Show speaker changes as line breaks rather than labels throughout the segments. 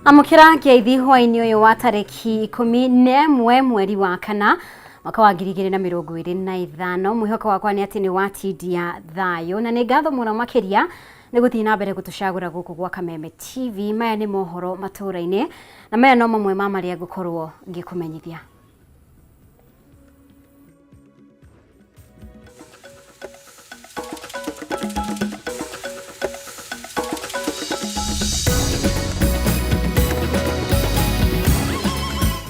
Amũkĩra ngeithi hwaĩ-inĩ ũyũ wa tarĩki 11 mweri wa kana mwaka wa 2025. Mwĩhoko wakwa nĩ atĩ nĩ watindia thayũ na nĩ ngatho mũno makĩria nĩ gũthiĩ na mbere gũtũcagũra gũkũ gwa Kameme TV. Maya nĩ mohoro matũũra-inĩ na maya no mamwe ma marĩa ngũkorwo ngĩkũmenyithia.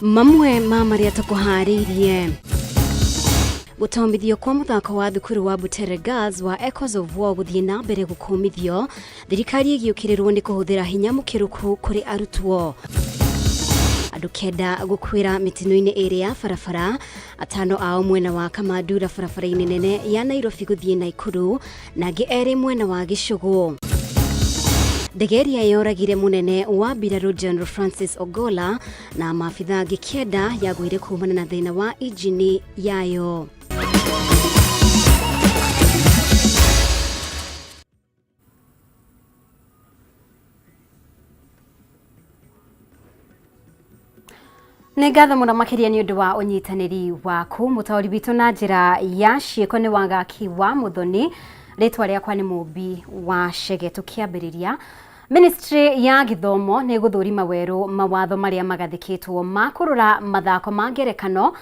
Mamwe ma marĩa tũkũharĩirie: gũtomithio kwa mũthako wa thukuru wa Butere Girls wa Echoes of War gũthiĩ na mbere gũkũmithio, thirikari ĩgĩũkĩrĩrwo nĩ kũhũthĩra hinya mũkĩrũku kũrĩ arutwo. Andũ 9 gũkuĩra mĩtino-inĩ ĩrĩ ya barabara, atano ao mwena wa Kamandura barabara-inĩ nene ya Nairobi gũthiĩ Naikuru na angĩ erĩ mwena wa Gĩcũgũ. Ndege ĩrĩa yoragire mũnene wa mbirarũ General Francis Ogolla na maabitha angĩ 9 yagũire kumana na thĩna wa injini yayo. Nĩ ngatho mũno makĩria nĩ ũndũ wa ũnyitanĩri waku. Mũtaũri witũ na njĩra ya ciĩko nĩ Wangaki wa Mũthoni, rĩtwa rĩakwa nĩ Mũmbi wa Chege. Tũkĩambĩrĩria, Ministry ya gĩthomo nĩ ĩgũthũrima werũ mawatho marĩa magathĩkĩtwo ma kũrora mathako ma ngerekano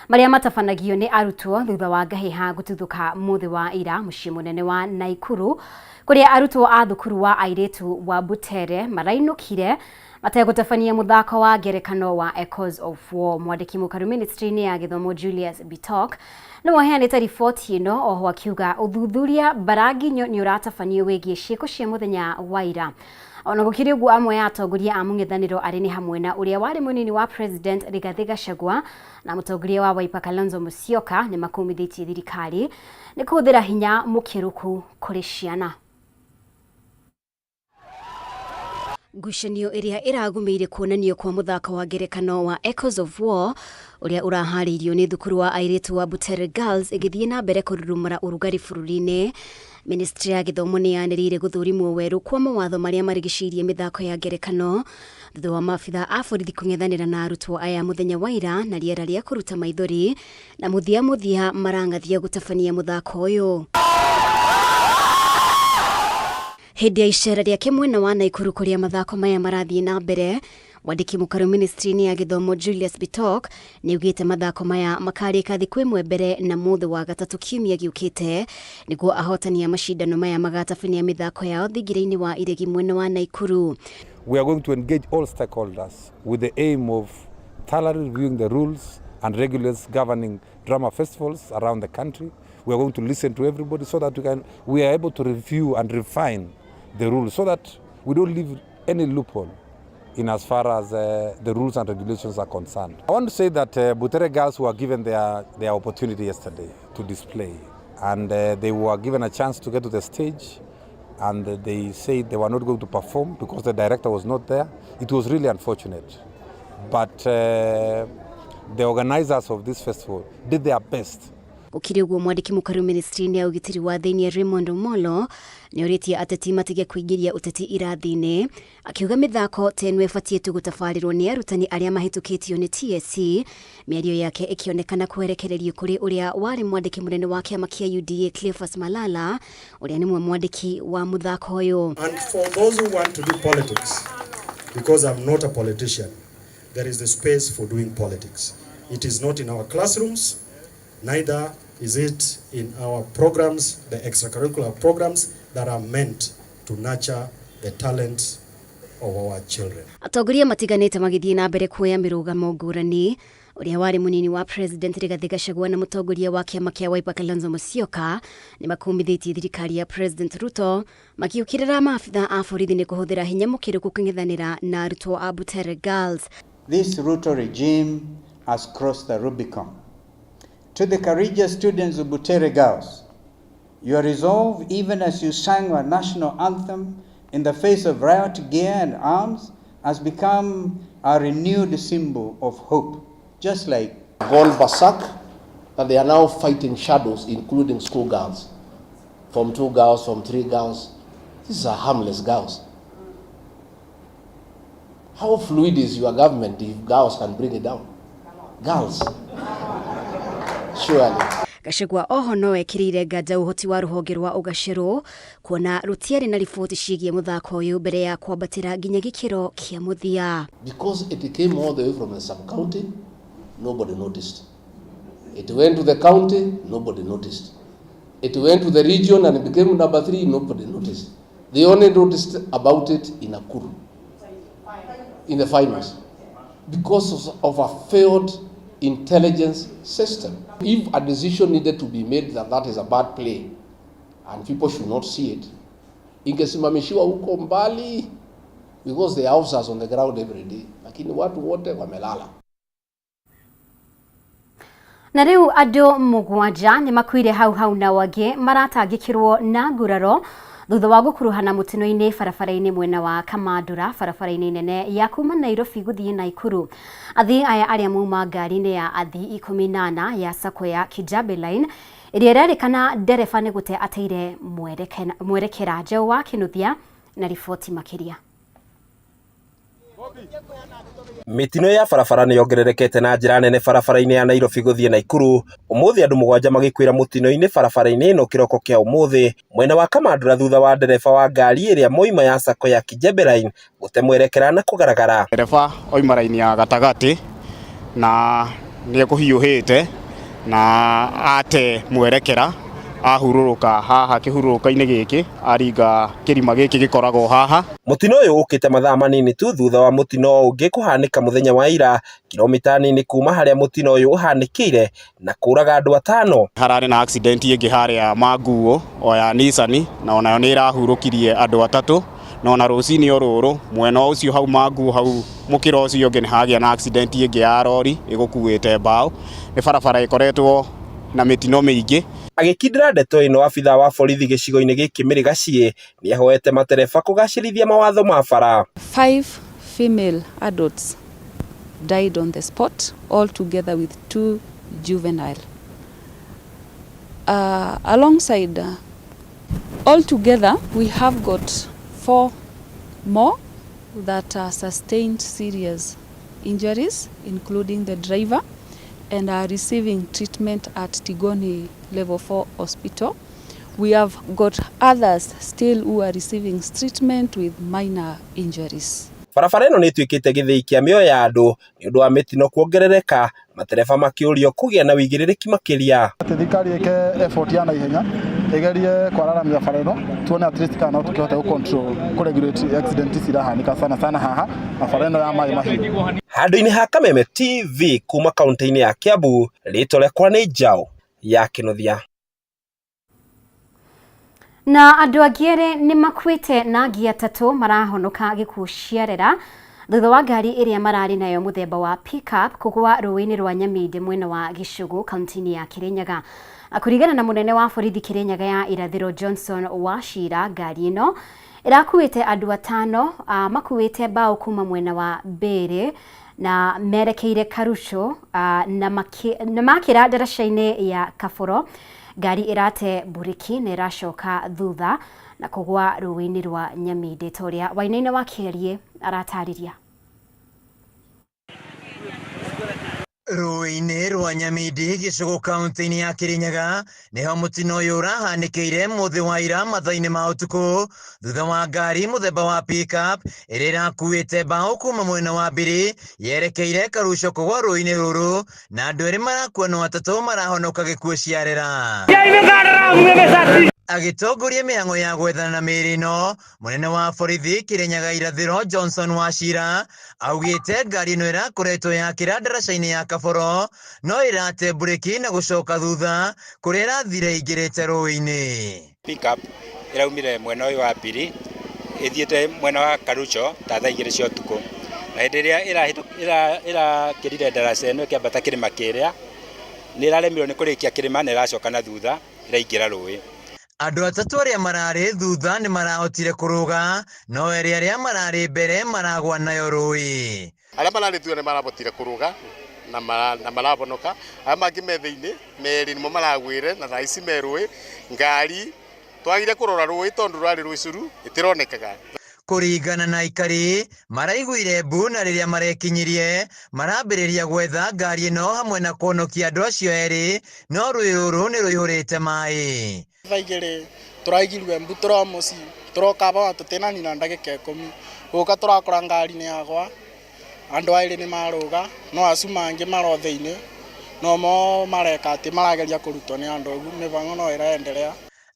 marĩa matabanagio nĩ arutwo thutha wa ngahĩha gũtuthũka mũthĩ wa ira mũciĩ mũnene wa Naikuru, kũrĩa arutwo a thukuru wa airĩtu wa Butere marainũkire mategũtabania mũthako wa ngerekano wa Echoes of War. Mwandĩki mũkaru ministry-inĩ ya gĩthomo Julius Bitok nĩwe ũheanĩte riboti ĩno, oho akiuga ũthuthuria mbaranginyo nĩ ũratabanio wĩgiĩ ciĩko cia mũthenya wa ira. Ona gũkĩrĩ ũguo, amwe a atongoria a mũng'ethanĩro arĩ nĩ hamwe na ũrĩa warĩ mũnini wa President Rigathĩ Gachagua na mũtongoria wa Wiper Kalonzo Musyoka nĩ makũmithĩtie thirikari nĩ kũhũthĩra hinya mũkĩrũku kũrĩ ciana. Ngucanio ĩrĩa ĩragũmĩire kuonanio kwa mũthako wa ngerekano wa Echoes of War ũrĩa ũraharĩirio nĩ thukuru wa airĩtu wa Butere Girls ĩgĩthiĩ na mbere kũrurumũra ũrugarĩ bũrũri-inĩ. Ministry ya gĩthomo nĩ yanĩrĩire gũthũrimwo werũ kwa mawatho marĩa marigicĩirie mĩthako ya ngerekano thutha wa maabitha a borithi kũng'ethanĩra na arutwo aya mũthenya wa ira na rĩera rĩa kũruta maithori na mũthia mũthia marang'athia gũtabania mũthako ũyũ. Hĩndĩ ya icera rĩake mwena wa Naikuru kũrĩa mathako maya marathiĩ na mbere, mwandĩki mũkaru ministry-inĩ ya gĩthomo Julius Bitok nĩ augĩte mathako maya makarĩka thikũ ĩmwe mbere na mũthĩ wa gatatũ kiumia gĩũkĩte nĩguo ahotani a macindano maya magatabania mĩthako yao thingira-inĩ wa iregi mwena wa Naikuru.
We are going to engage all stakeholders with the aim of thoroughly reviewing the rules and regulations governing drama festivals around the country. We are going to listen to everybody so that we are able to review and refine the rules so that we don't leave any loophole in as far as the rules and regulations are concerned. I want to say that Butere girls were given their opportunity yesterday to display, and they were given a chance to get to the stage, and they said they were not going to perform because the director was not there. It was really unfortunate. But the organizers of this festival did their best.
Gũkĩrĩ ũguo, mwandĩki mũkaru ministry-inĩ ya ũgitĩri wa thĩinĩ Raymond Omolo nĩ orĩtie ateti matige kũingĩria ũteti irathi-inĩ, akiuga mĩthako ta ĩno ĩbatiĩ tu gũtabarĩrwo nĩ arutani arĩa mahĩtũkĩtio nĩ TSC. Mĩario yake ĩkĩonekana kwerekererio kũrĩ ũrĩa warĩ mwandĩki mũnene wa kĩama kĩa UDA Cleophas Malala, ũrĩa nĩmwe mwandĩki wa mũthako ũyũ.
And for those who want to do politics, because I'm not a politician, there is a space for doing politics. It is not in our classrooms, neither is it in our programs, the extracurricular programs that are meant to nurture the talents of our children.
Atongoria matiganĩte magĩthiĩ na mbere kuoya mĩrũgamo ngũrani. Ũrĩa warĩ mũnini wa President Rigathĩ Gachagua na mũtongoria wa kĩama kĩa Wiper Kalonzo Musyoka nĩ makumithĩtie thirikari ya President Ruto, makiũkĩrĩra maabitha a borithi nĩ kũhũthĩra hinya mũkĩrũku kũng'ethanĩra na arutwo a Butere Girls.
This Ruto regime has crossed the Rubicon. To the courageous students of Butere Girls, your resolve, even as you sang our national anthem in the face of riot gear and arms, has become a renewed symbol of hope, just like
gone berserk, that they are now fighting shadows, including school girls, Form 2 girls, Form 3 girls. These are harmless girls. How fluid is your government if girls can bring it down? Girls. Surely.
Gachagua oho no ekĩrĩire nganja ũhoti wa rũhonge rwa ũgacerwo kuona rũtiarĩ na riboti ciĩgiĩ mũthako ũyũ mbere ya kwambatĩra nginya gĩkĩro kĩa mũthia.
Because it came all the way from the sub-county, nobody noticed. It went to the county, nobody noticed. It went to the region and became number 3, nobody noticed. They only noticed about it in Nakuru, in the finals, because of a failed intelligence system. If a decision needed to be made that that is a bad play and people should not see it, ingesimamishiwa huko mbali because the officers on the ground every day, lakini watu wote wamelala.
Na rĩu andũ 7 nĩ makuire hau hau na wangĩ maratangĩkĩrwo na nguraro thutha wa gũkuruhana mũtino-inĩ barabara-inĩ mwena wa Kamandura barabara-inĩ nene ya kuma Nairobi gũthiĩ Naikuru. Athii aya arĩa mauma ngari-inĩ ya athii 18 ya sacco ya Kijabe Line ĩrĩa ĩrerĩkana ndereba nĩ gũte ateire mwerekera. Njeũ wa Kĩnuthia na riboti makĩria.
Mĩtino ya barabara nĩ yongererekete na njĩra nene barabara-inĩ ya Nairobi gũthiĩ Naikuru. Ũmũthĩ andũ 7 magĩkuĩra mũtino-inĩ barabara-inĩ ĩno kĩroko kĩa ũmũthĩ mwena wa Kamandura thutha wa ndereba wa ngari ĩrĩa moima ya sacco ya Kijabe Line gũte mwerekera na kũgaragara.
Ndereba oima raini ya gatagatĩ na nĩ ekũhiũhĩte na ate mwerekera ahurũrũka haha kĩhurũrũka-inĩ gĩkĩ aringa kĩrima gĩkĩ gĩkoragwo haha.
Mũtino ũyũ ũkĩte mathaa manini tu thutha wa mũtino ũngĩ kũhanĩka mũthenya wa ira kilomita nini kuma harĩa mũtino ũyũ ũhanĩkĩire na kũraga andũ 5.
Hararĩ na accident ĩngĩ harĩa Manguo o ya Nissan na onayo nĩ ĩrahurũkirie andũ 3 na ona rũcinĩ o rũrũ mwena ũcio hau Manguo hau mũkĩra ũcio ũngĩ nĩ hagĩa na accident ĩngĩ ya rori ĩgũkuĩte mbaũ. Nĩ barabara ĩkoretwo na mĩtino mĩingĩ.
Agĩkindĩra ndeto ĩno abithaa wa borithi gĩcigo-inĩ gĩkĩ Mary Gachie nĩahoete matereba kũgacĩrithia mawatho ma bara.
5 female adults died on the spot, all together with 2 juvenile. Alongside, all together we have got 4 more that sustained serious injuries, including the driver, and are receiving treatment at Tigoni Level 4 Hospital. We have got others still who are receiving treatment with minor injuries.
Barabara ĩno nĩ ĩtuĩkĩte gĩthĩi kĩa mĩoyo ya andũ nĩ ũndũ wa mĩtino kuongerereka, matereba makĩũrio kũgĩa na wĩigĩrĩrĩki makĩria.
Thirikari ĩke effort ya naihenya ĩgerie kwararamia bara ĩno tuone at least kana no tũkĩhote gũ control kũ regulate accident ici irahanĩka sana sana haha na bara ĩno ya maĩ mahiũ.
Handũ-inĩ ha Kameme TV kuma kaunti-inĩ ya Kiambu, rĩtwa rĩakwa nĩ Njaũ ya Kĩnuthia.
Na andũ angĩ erĩ nĩ makuĩte na angĩ 3 marahonoka gĩkuũ ciarera thutha wa ngari ĩrĩa mararĩ nayo mũthemba wa pickup kũgwa rũĩ-inĩ rwa Nyaminde mwena wa Gĩcũgũ kaunti-inĩ ya Kirinyaga. Kũringana na mũnene wa borithi Kirinyaga ya Irathĩro Johnson Wachira, ngari ĩno ĩrakuĩte andũ 5 makuĩte mbaũ kuma mwena wa Mbĩrĩ na merekeire Karucho na makĩra ndaraca-inĩ ya Kaboro. Ngari ĩrate mburiki na ĩracoka thutha na kũgwa rũĩ-inĩ rwa Nyaminde ta ũrĩa Wainaina wa Kĩarie aratarĩria.
Rũĩ-inĩ rwa Nyamindi Gĩcũgũ kaunti-inĩ ya Kirinyaga nĩho mũtino ũyũ ũrahanĩkĩire mũthĩ wa ira mathaa-inĩ ma ũtukũ thutha wa ngari mũthemba wa pickup ĩrĩa ĩrakuĩte mbaũ kuma mwena wa Mbĩrĩ yerekeire Karuco kũgwa rũĩ-inĩ rũrũ na andũ 2 marakua no 3 marahonoka gĩkuũ ciarera. Agĩtongoria mĩhang'o ya gwethana na mĩĩrĩ ĩno, mũnene wa borithi Kirinyaga Irathĩro Johnson Wachira augĩte ngari ĩno ĩrakoretwo yakĩra ndaraca-inĩ ya Kaboro no ĩrate mburĩki na gũcoka thutha kũrĩa ĩrathire ĩingĩrĩte rũĩ-inĩ.
Pickup ĩraumire mwena ũyũ wa Mbiri ĩthiĩte mwena wa Karucho ta thaa 2 cia ũtukũ na hĩndĩ ĩrĩa ĩrakĩrire ndaraca ĩno ĩkĩambata kĩrĩma kĩrĩa nĩ ĩraremirwo nĩ kũrĩkia kĩrĩma na ĩracoka na thutha ĩraingĩra rũĩ.
Andũ 3 arĩa mararĩ thutha nĩ marahotire kũrũga no erĩ arĩa mararĩ mbere maragwa nayo rũĩ.
Arĩa mararĩ thutha nĩ marahotire kũrũga na marahonoka, arĩa mangĩ me thĩinĩ merĩ nĩmo maragwĩre na thaa ici me rũĩ. Ngari twagire kũrora rũĩ tondũ rwarĩ rũicũru ĩtironekaga.
Kũringana na aikari, maraiguire mbu na rĩrĩa marekinyirie marambĩrĩria gwetha ngari ĩno hamwe na kũhonokia andũ acio erĩ, no rũĩ rũrũ nĩ rũihũrĩte maĩ.
Thaa igĩrĩ tũraigirwe mbu tũro mũciĩ tũroka aba tũtinanina ndagĩka ikũmi gũka tũrakora ngari nĩ yagwa andũ erĩ nĩ marũga no acu mangĩ maro thĩinĩ no mo mareka atĩ marageria kũrutwo nĩ andũ ũguo mĩbango no ĩraendelea.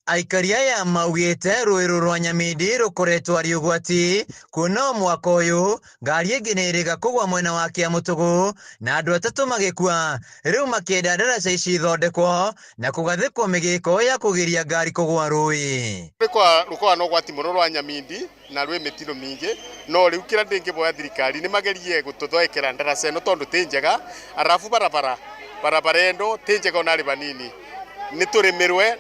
Aikari aya maugĩte rũĩ rũrũ rwa Nyamindi rũkoretwo arĩ ũgwati kuona o mwaka ũyũ ngari ĩngĩ nĩ ĩrĩga kũgwa mwena wa Kĩamũtũgũ na andũ atatũ magĩkua. Rĩu makĩenda ndaraca ici ithondekwo na kũgathĩkwo mĩgĩko ya kũgiria ngari kũgwa rũĩ.
Rũkoragwo na ũgwati mũno rwa Nyamindi na rwĩ mĩtino mĩingĩ, no rĩu kĩrĩa ndĩngĩboya thirikari nĩ magerie gũtũthondekera ndaraca ĩno tondũ ti njega, arabu barabara barabara ĩno ti njega ona arĩ vanini, nĩ tũrĩmĩrwe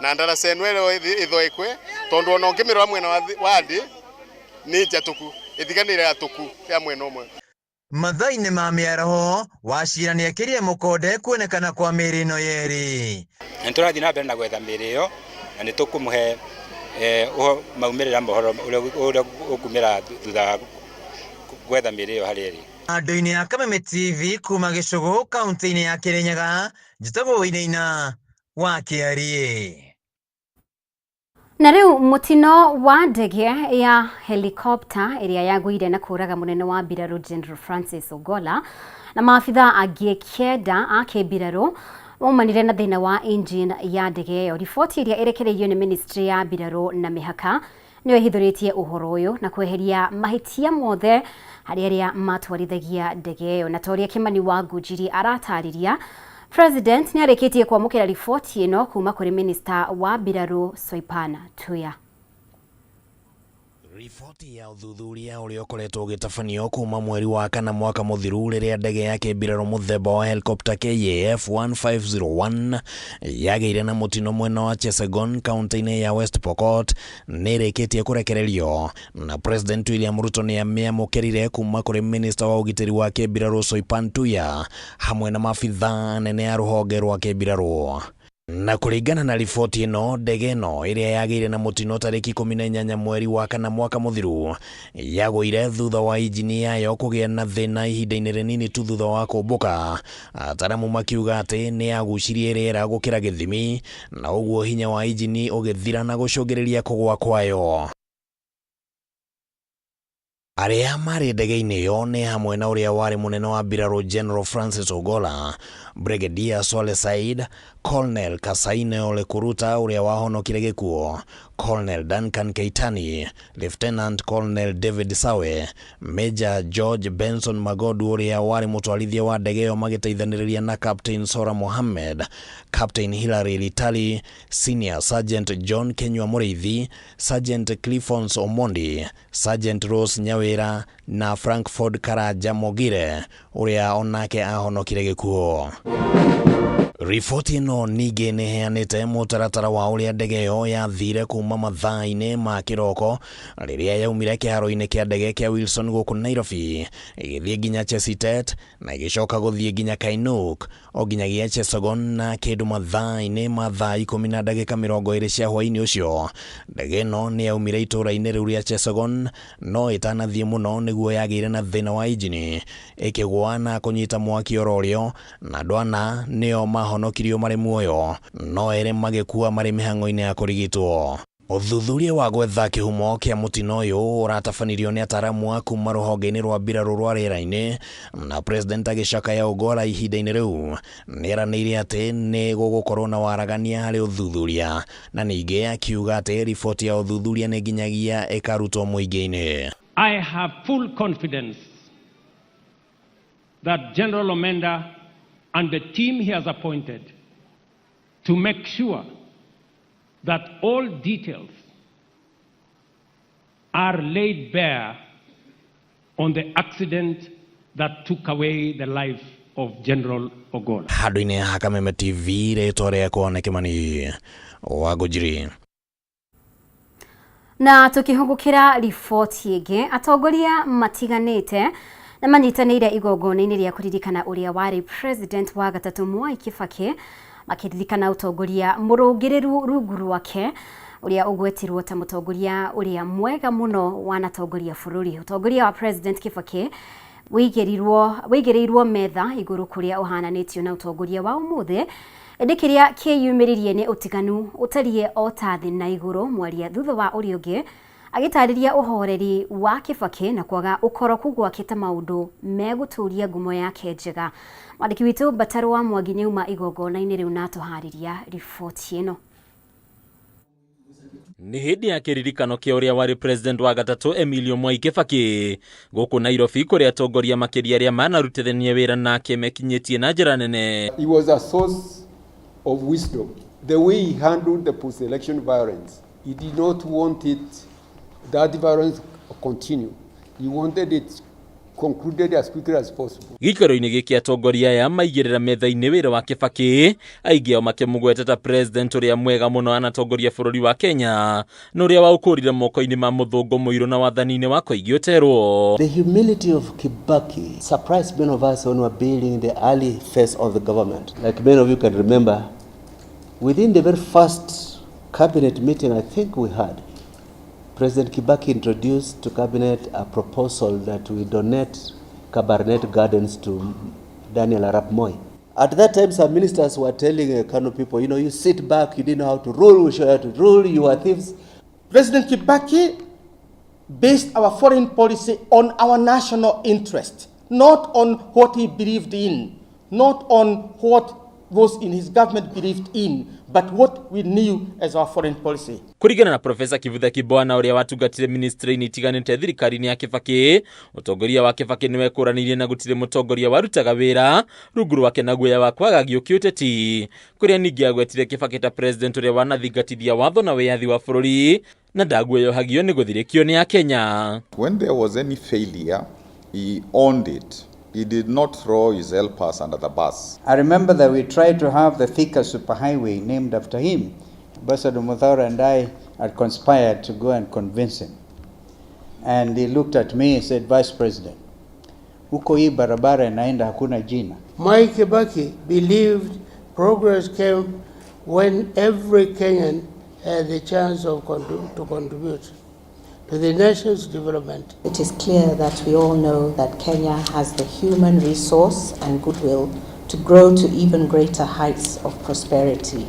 na ndaraca ĩno ĩrĩa ĩthondekwe tondũ ona ũngĩmĩrora mwena wa thĩ nĩ njatũku, ĩthiganĩire yatũku ya mwena ũmwe.
Mathaa-inĩ ma mĩaraho, Wachira nĩekĩrire mũkonde kuonekana kwa mĩĩrĩ ĩno yerĩ.
Na nĩ tũrathiĩ na mbere na gwetha mĩĩrĩ ĩyo na nĩ tũkũmũhe maumĩrĩra mohoro ũrĩa ũkumĩra thutha wa gwetha mĩĩrĩ ĩyo harĩa ĩrĩ.
Andũ-inĩ ya Kameme TV kuma Gĩcũgũ kaunti-inĩ ya Kĩrĩnyaga, njĩtagwo Wainaina wa Kĩariĩ.
Na rĩu mũtino wa ndege ya helicopter ĩrĩa yagũire na kũraga mũnene wa mbirarũ General Francis Ogolla na maabitha angĩ 9 a kĩmbirarũ waumanire na thĩna wa engine ya ndege ĩyo. Riboti ĩrĩa ĩrekereirio nĩ ministry ya mbirarũ na mĩhaka nĩyo ĩhithũrĩtie ũhoro ũyũ na kweheria mahĩtia mothe harĩ arĩa matwarithagia ndege ĩyo. Na ta ũrĩa Kĩmani wa Ngũnjiri aratarĩria, President nĩ arĩkĩtie kwamũkĩra riboti ĩno kuma kũrĩ minister wa mbirarũ Soipan Tuya.
Riboti ya ũthuthuria ũrĩa ũkoretwo ũgĩtabanio kuma mweri wa kana mwaka mũthiru rĩrĩa ndege ya kĩmbirarũ mũthemba wa helicopter KAF 1501 yagĩire na mũtino mwena wa Chesegon kaunti-inĩ ya West Pokot nĩ ĩrĩkĩtie kũrekererio na President William Ruto nĩ amĩamũkĩrire kuma kũrĩ minister wa ũgitĩri wa kĩmbirarũ Soipan Tuya hamwe na maabitha anene a rũhonge rwa kĩmbirarũ. Na kũringana na riboti ĩno, ndege ĩno ĩrĩa yagĩire na mũtino tarĩki 18 mweri wa kana mwaka mũthiru yagũire thutha wa injini yayo kũgĩa na thĩna ihinda-inĩ rĩnini tu thutha wa kũmbũka. Ataramu makiuga atĩ nĩ yagucirie rĩera gũkĩra gĩthimi na ũguo hinya wa injini ũgĩthira na gũcũngĩrĩria kũgũa kwayo. Arĩa marĩ ndege-inĩ ĩyo nĩ hamwe na ũrĩa warĩ mũnene wa mbirarũ General Francis Ogolla, Brigadier Swale Said, Colonel Kasaine Ole Kuruta ũrĩa wahonokire gĩkuũ, Colonel Duncan Keitani, Lieutenant Colonel David Sawe, Major George Benson Magodu ũrĩa warĩ mũtwarithia wa ndege ĩyo magĩteithanĩrĩria na Captain Sora Mohammed, Captain Hilary Litali, Senior Sergeant John Kenywa Mũrĩithi, Sergeant Clifons Omondi, Sergeant Rose Nyawira na Frankford Karanja Mogire ũrĩa onake ahonokire gĩkuũ. Riboti ĩno ningĩ nĩ ĩheanĩte mũtaratara wa ũrĩa ndege ĩyo yathire kuma mathaa-inĩ ma kĩroko rĩrĩa yaumire kĩharo-inĩ kĩa ndege kĩa Wilson gũkũ Nairobi ĩgĩthiĩ nginya Chesitet na ĩgĩcoka gũthiĩ nginya Kainuk o nginyagia Chesogon na kĩndũ mathaa-inĩ ma thaa 10 na ndagĩka 20 cia hwaĩ-inĩ ũcio. Ndege ĩno nĩ yaumire itũũra-inĩ rĩu rĩa Chesogon no ĩtanathiĩ mũno nĩguo yagĩire na thĩna wa injini ĩkĩgũa na kũnyita mwaki oro rĩo na andũ ana nĩo mahonokirio marĩ muoyo no erĩ magĩkua marĩ mĩhang'o-inĩ ya kũrigitwo. Ũthuthuria wa gwetha kĩhumo kĩa mũtino ũyũ ũratabanirio nĩ ataramu a kuma rũhonge-inĩ rwa mbirarũ rwa rĩera-inĩ na President agĩcakaya Ogolla ihinda-inĩ rĩu nĩeranĩire atĩ nĩ gũgũkorwo na waragania harĩ ũthuthuria na ningĩ akiuga atĩ riboti ya ũthuthuria nĩ nginyagia ĩkarutwo mũingĩ-inĩ.
I have full confidence that General Omenda and the team he has appointed to make sure that all details are laid bare on the accident that took away the life of General Ogolla.
Handũ-inĩ ha Kameme TV rĩtwa rĩakwa nĩ Kĩmani wa Ngũnjiri.
Na tukihungukira riboti ĩngĩ, atongoria matiganĩte na manyitanĩire igongona-inĩ rĩa kũririkana ũrĩa warĩ president wa gatatũ Mwai Kibaki, makĩririkana ũtongoria mũrũngĩrĩru rungu rwake. Ũrĩa ũgwetirwo ta mũtongoria ũrĩa mwega mũno wanatongoria bũrũri. Ũtongoria wa President Kibaki wĩigĩrĩirwo metha igũrũ kũrĩa ũhananĩtio na ũtongoria wa ũmũthĩ, ĩndĩ kĩrĩa kĩyumĩririe nĩ ũtiganu ũtariĩ o ta thĩ na igũrũ, mwaria thutha wa ũrĩa ũngĩ agĩtarĩria ũhoreri wa Kibaki na kwaga ũkoroku gwake ta maũndũ megũtũria ngumo yake njega. Mwandĩki witũ Mbatarũ wa Mwangi nĩauma igongona-inĩ rĩu na atũharĩria riboti ĩno.
Nĩ hĩndĩ ya kĩririkano kĩa ũrĩa warĩ president wa gatatũ Emilio Mwai Kibaki gũkũ Nairobi, kũrĩa atongoria makĩria arĩa manarutithania wĩra nake mekinyĩtie na njĩra nene.
He was a source of wisdom. The way he handled the post-election violence, he did not want it, that violence continue. He wanted it concluded as quickly as possible.
Gĩikaro-inĩ gĩkĩ atongoria aya maigĩrĩra metha-inĩ wĩra wa Kibaki, aingĩ ao makĩmũgweta ta president ũrĩa mwega mũno anatongoria bũrũri wa Kenya na ũrĩa waũkũrire moko-inĩ ma mũthũngũ mũirũ na wathani-inĩ wa Koigi Ũterwo.
The humility of Kibaki surprised many of us when we were building the early phase of the government. Like many of you can remember, within the very first cabinet meeting I think we had, President Kibaki introduced to cabinet a proposal that we donate Kabarnet Gardens to Daniel Arap Moi. At that time, some ministers were telling Kano people, you know, you sit back, you didn't know how to rule, we show you how to rule, you are thieves.
President Kibaki based our foreign policy on our national interest, not on what he believed in, not on what those in his government believed in, but what we knew as our foreign policy.
Kũringana na Profesa Kivutha Kibwana ũrĩa watungatire ministry-inĩ itiganĩte thirikari-inĩ ya Kibaki, ũtongoria wa Kibaki nĩwekũranĩirie na gũtirĩ mũtongoria warutaga wĩra rungu rwake na guoya wa kwagagio kĩũteti, kũrĩa ningĩ agwetire Kibaki ta president ũrĩa wanathingatithia watho na wĩyathi wa bũrũri na ndaguoyohagio nĩ gũthirĩkio nĩ Akenya.
When there was any failure, he owned it. He did not throw his helpers under the bus.
I remember that we tried to have the Thika Superhighway named after him. Ambassador Muthaura and I had conspired to go and convince him. And he looked at me and said, Vice President, huko hii barabara inaenda hakuna jina.
Mwai Kibaki believed progress came when every Kenyan had the chance of to contribute to the nation's development.
It is clear that we all know that Kenya has the human resource and goodwill to grow to even greater heights of prosperity.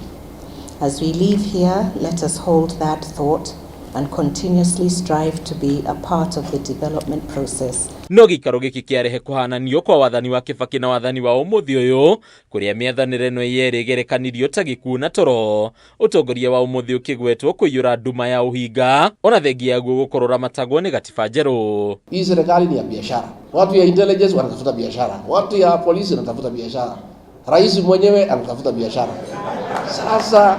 As we leave here, let us hold that thought and continuously strive to be a part of the development process.
No gĩikaro gĩkĩ kĩarehe kũhananio kwa wathani wa Kibaki na wathani wa ũmũthĩ ũyũ, kũrĩa mĩathanĩre ĩno yerĩ ĩgerekanirio ta gĩkuũ na toro, ũtongoria wa ũmũthĩ ũkĩgwetwo kũiyũra nduma ya ũhinga ona thengia yaguo gũkorwo ũramatagwo nĩ gatiba njerũ.
Hii serikali ni ya biashara, watu ya intelligence wanatafuta biashara, watu ya polisi wanatafuta biashara, rais mwenyewe anatafuta biashara. Sasa,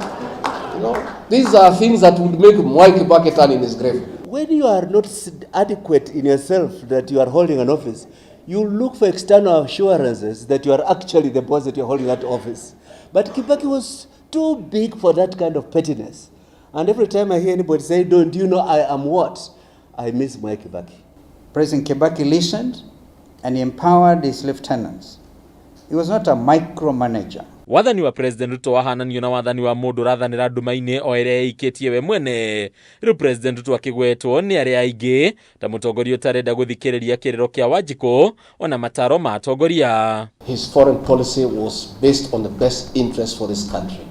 you know, these are things that would make Mwai Kibaki turn in his grave.
When you are not adequate in yourself that you are holding an office, you look for external assurances that you are actually the boss that you are holding that office. But Kibaki was too big for that kind of pettiness. And every time I hear anybody say, don't you know I am what? I miss Mwai Kibaki.
President Kibaki listened and he empowered his lieutenants. He was not a micromanager.
Wathani wa President Ruto wahananio na wathani wa mũndũ ũrathanĩra nduma-inĩ o ĩrĩa ĩikĩtie we mwene. Rĩu President Ruto akĩgwetwo nĩ arĩa aingĩ ta mũtongoria ũtarenda gũthikĩrĩria kĩrĩro kĩa Wanjikũ ona mataro ma atongoria.
His foreign policy was based on the best interest for this country.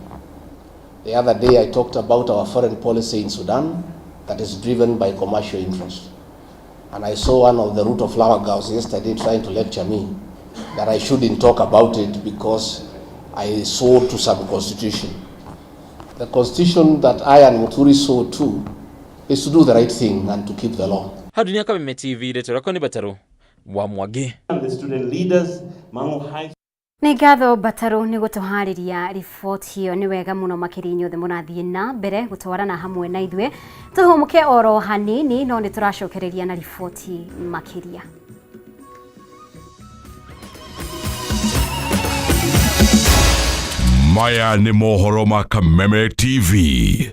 The other day I talked about our foreign policy in Sudan that is driven by commercial interest. And I saw one of the Ruto flower girls yesterday trying to lecture me that I shouldn't talk about it because I swore to some constitution. The constitution that I and Muturi swore to is to do the right thing and to keep the law.
Hau Kameme TV, rĩtwa rĩakwa nĩ Batarũ wa Mwangi.
The student leaders, Mangu High
Nĩ ngatho Batarũ nĩ gũtũharĩria riboti ĩyo, nĩ wega mũno makĩria inyuothe mũrathiĩ na mbere gũtwarana hamwe na ithuĩ. Tũhũmũke oro hanini no nĩ tũracokereria na riboti makĩria.
Maya nĩ mohoro ma Kameme TV.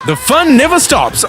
The fun never stops.